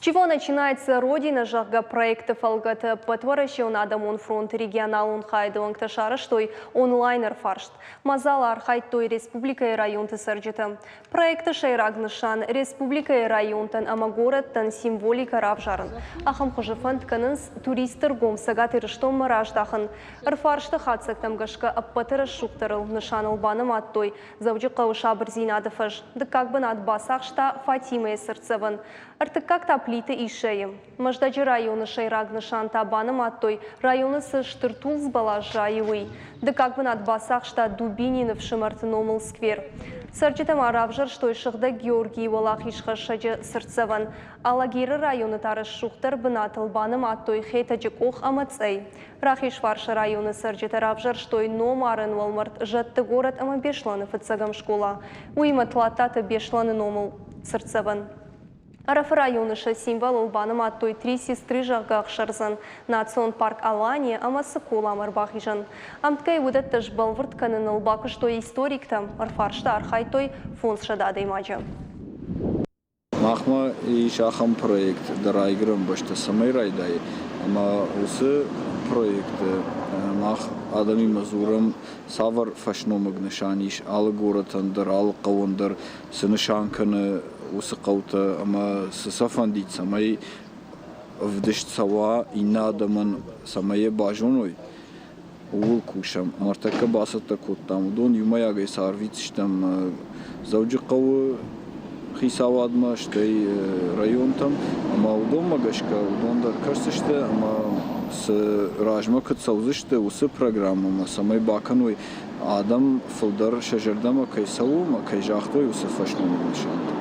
С чего начинается Родина, зӕгъгӕ, проекты фӕлгӕты Ӕппӕтуӕрӕсеон адӕмон фронты регионалон хайады уӕнгтӕ сарӕзтой онлайн-ӕрфарст. Мадзалы архайдтой республикӕйы районты цӕрджытӕ. Проекты сӕйраг нысан – республикӕйы районтӕн ӕмӕ горӕттӕн символикӕ равзарын. Ахӕм хуызы фӕнд кӕнынц туристты ргом Цӕгат Ирыстонмӕ раздахын. Ӕрфарсты хатдзӕгтӕм гӕсгӕ ӕппӕты рӕсугъддӕрыл нысаныл банымадтой Дзӕуджыхъӕуы сабырдзинады фӕз. Дыккаг бынат бацахста Фатимӕйы цыртдзӕвӕн. Ӕртыккаг та Плиты Иссӕйы. Мӕздӕджы районы сӕйраг нысан та банымадтой, районы цы стыр тулдз бӕлас зайы, уый. Дыккаг бынат бацахста Дубинины фсымӕрты номыл сквер. Цӕрджытӕ ма равзӕрстой Сыгъдӕг Георгийы уӕлахизхӕссӕджы цыртдзӕвӕн. Алагиры районы та рӕсугъддӕр бынатыл банымадтой Хетӕджы къох ӕмӕ Цъӕй. Рахизфарсы районы цӕрджытӕ равзӕрстой номарӕн уӕлмӕрд Зӕдты горӕт ӕмӕ Беслӕны фыццӕгӕм скъола. Уыимӕ Тлаттаты Беслӕны номыл цыртдзӕвӕн. Ӕрӕфы районы сӕ символыл банымадтой Три сестры, зӕгъгӕ, ӕхсӕрдзӕн, национ парк Алания ӕмӕ Цыколамӕ ӕрбахизӕн. Ӕмткӕй уыдӕттӕ сбӕлвырд кӕныныл бакуыстой историктӕ, ӕрфарсты архайдтой 500 адӕймаджы. Махмӕ ис ахӕм проект Дӕ райгуырӕн бӕстӕ цӕмӕй райдайы, ӕмӕ уыцы проекты мах адӕмимӕ дзурӕм, цавӕр фӕсномыг нысан ис алы горӕтӕн дӕр, алы хъӕуӕн дӕр, цы нысан кӕны уыцы хъӕутӕ ӕмӕ цы сӕ фӕндид, цӕмӕй ӕвдыст цӕуа иннӕ адӕмӕн, цӕмӕй йӕ базоной, ууыл кусӕм. Ныртӕккӕ бацӕттӕ кодтам уыдон, иумӕйагӕй сӕ арвитдзыстӕм Дзӕуджыхъӕуы хицауадмӕ, стӕй районтӕм, ӕмӕ уыдонмӕ гӕсгӕ уыдон дӕр кӕсдзысты ӕмӕ цы размӕ куыд цӕудзысты, уыцы программӕмӕ, цӕмӕй бакӕной адӕм фылдӕр сӕ зӕрдӕмӕ кӕй цӕуы ӕмӕ кӕй загътой, уыцы фӕсномыг нысантӕ.